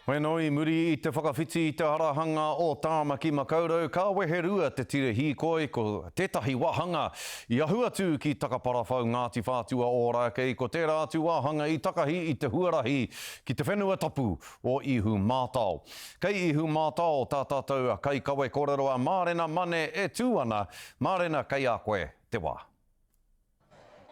Bueno, i muri i te whakawhiti i te arahanga o Tāmaki Makaurau, ka weherua te tira hīkoi, ko tētahi wāhanga i ahu atu ki Takaparawhau, Ngāti Whātua Ōrākei, ko tērā atu wāhanga i takahi i te huarahi ki te whenua tapu o Ihumātao. Kei Ihumātao tā tātou kaikawe kōrero a Mārena Mane e tū ana. Mārena, kei a koe te wā.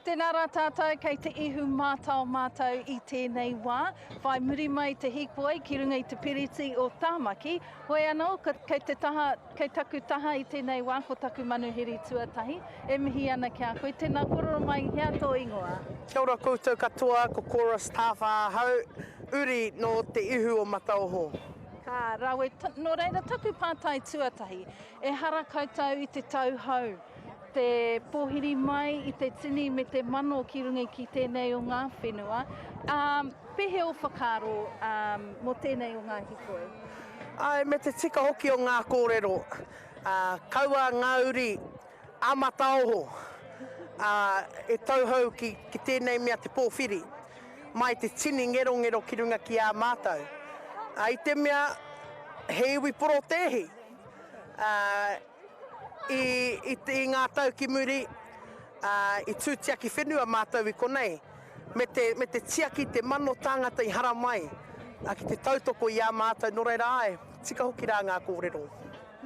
Tēnā rā tātou, kei te ihu mātao mātou i tēnei wā. Whai muri mai te hīkoi ki runga i te piriti o Tāmaki. Hoi anō, kei te taha, kei taku taha i tēnei wā ko taku manuhiri tuatahi. E mihi ana ki a koe. Tēnā kōrero mai, hea tō ingoa? Kia ora koutou katoa, ko Chorus Tawha ahau, uri nō te ihu o Mataoho. Ka rawe, nō reira taku pātai tuatahi, ehara koutou i te tauhou? Te pōhiri mai i te tini me te mano ki runga ki tēnei o ngā whenua. Ā, pēhea ō whakaaro, ā, mō tēnei o ngā hikoi? Āe, me te tika hoki o ngā kōrero, ā, kaua ngā uri a Mataoho, ā, e tauhou ki, ki tēnei mea te pōwhiri, mai te tini ngerongero ki runga ki ā mātou. Ā, i te mea he iwi porotēhi, ā, I, i, i ngā tau ki muri, ā, i tū tiaki whenua mātou i konei, me te, me te tiaki te mano tāngata i haramai, ā, ki te tautoko i a mātou, nō reira āe, tika hoki rā ngā kōrero.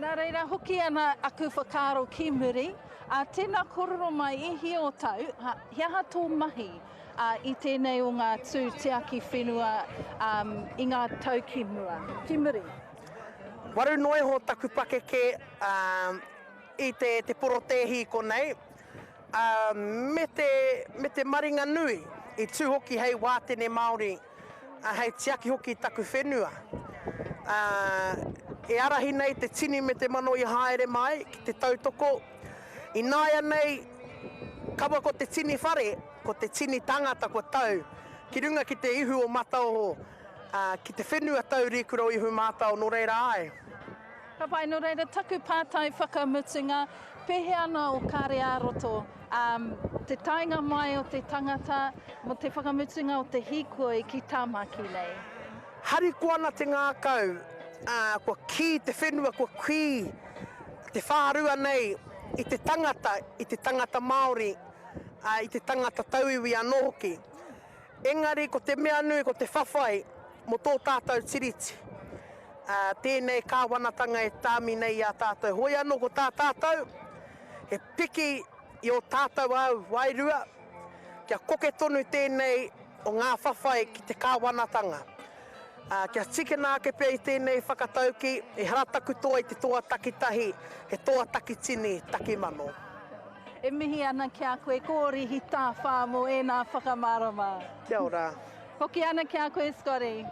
Nā reira, hoki ana aku whakaaro ki muri, ā, tēnā kōrero mai i hia o tau, ā, he aha tō mahi, ā, i tēnei o ngā tū tiaki whenua, ā, i ngā tau ki mua, ki muri? Waru noa iho taku pakeke i te porotēhi i konei, me te, me te maringa nui i tū hoki hei wātene Māori, hei tiaki hoki i taku whenua. E ārahi nei te tini me te mano i haere mai ki te tautoko. Ināianei, kaua ko te tini whare, ko te tini tangata kua tau ki runga ki te ihu o Mataoho, Ā, ki te whenua taurikura o Ihumātao, nō reira āe. Ka pai, nō reira taku pātai whakamutunga, pēhea ana o kare ā-roto, ā, te taenga mai o te tangata mō te whakamutunga o te hīkoi ki Tāmaki nei? Harikoa ana te ngākau, ā, kua kī te whenua, kua kī te whārua nei i te tangata, i te tangata Māori, ā, i te tangata tauiwi anō hoki. Engari ko te mea nui ko te whawhai mō tō tātou Tiriti, ā, tēnei kāwanatanga e tāmi nei i a tātou. Hoi anō ko tā tātou, he piki i ō tātou au wairua, kia koke tonu tēnei o ngā whawhai ki te kāwanatanga. Ā, kia tīkina ake pea i tēnei whakataukī, ehara taku toa i te toa takitahi, he toa takitini, takimano. E mihi ana ki a koe ko Rihi Tawha mō ēnā whakamārama. Kia ora. Hoki ana ki a koe Scotty.